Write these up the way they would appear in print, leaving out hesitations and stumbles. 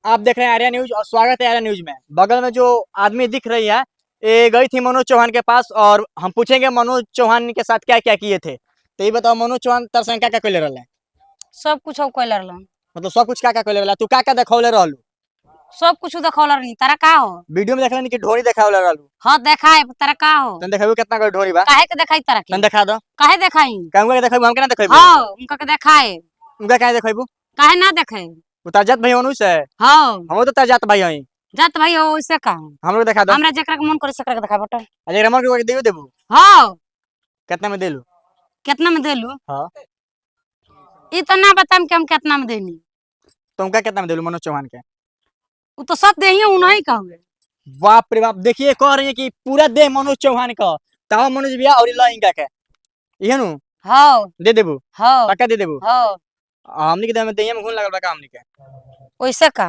आप देख रहे हैं आर्या न्यूज और स्वागत है आर्या न्यूज में। बगल में जो आदमी दिख रही है, ये गई थी मनोज चौहान के पास और हम पूछेंगे मनोज चौहान के साथ क्या क्या किए थे। तो ये बताओ, मनोज चौहान तर संग क्या क्या कैले रहले? सब कुछ कैले रहलन। मतलब सब कुछ क्या क्या कैले रहला? तू का का देखौले रहलू? सब कुछ देखौले रहनी, तारा का हो? वीडियो में देखलनी कि ढोरी देखावले रहलू। हाँ, देखाए, तारा का हो? तन देखाबू, कितना का ढोरी बा? काहे के देखाई तारा के? तन देखा दो। काहे देखाई? कहूंगा के देखाबू, हम केना देखाबू? हाँ, उनका के देखाए। उनका काहे देखाबू? काहे ना देखे? उतार जात भाई ओनु से। हाँ। हम तो तार जात भाई हई। जात भाई हो, वैसे का? हम लोग देखा दो। हमरा जेकरा के मन करे सेकरा के देखा बटा। अरे रमन के देबू देबू? हाँ। कितना में देलू? कितना में देलू? हाँ। ई तो ना बताम कि हम कितना में देनी। तो उनका कितना में देलू मनोज चौहान के? उ तो सब देही उ नहीं कहवे। बाप रे बाप, देखिए कह रही है कि पूरा देह मनोज चौहान का ताओ मनोज भैया और ला इनका के इहे नु। हाँ। दे देबू? हाँ। पक्का दे देबू? हाँ। आ, हमनी के देह में, देहिया में घुन लागल बा का हमनी के? वैसे का,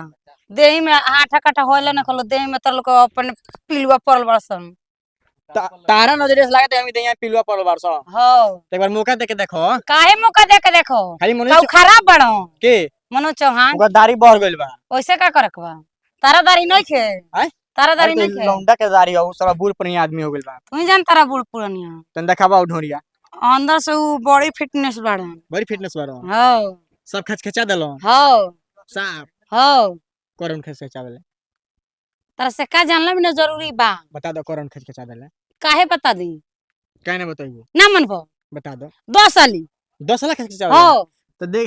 देही में आठा काठा होले न खलो, देही में तर लोग अपन पिलुआ पड़ल बड़सन। तारा नजरे से लागत है हमनी देहिया में पिलुआ पड़ल बार सो। हाँ। एक बार मौका दे के देखो। काहे मौका दे के देखो? खाली मनोज कहू खराब बड़ो। के? मनोज चौहान। ओकर दाढ़ी बढ़ गइल बा। वैसे का करक बा, तारा दाढ़ी नहीं खे। आय? तारा दाढ़ी अरे नहीं खे। लौंडा के दाढ़ी हो, सारा बूढ़ पुरानी आदमी हो गइल बा। तू ही जान तारा बूढ़ पुरानिया। तन देखाबा उ ढोरिया। अंदर से उ बड़ी फिटनेस बाड़े। बड़ी फिटनेस बारो। हाँ। सब खचखचा देलो? हाँ। साफ? हाँ। करन खचखचावेले? तारा से का जानला भी ना जरूरी बा। बता दो, करन खचखचा देले? काहे बता दी? काहे ना बताइबू? ना मनबो। बता दो। 10 साली। 10 लाख खचखचावेले? हाँ। तो देख।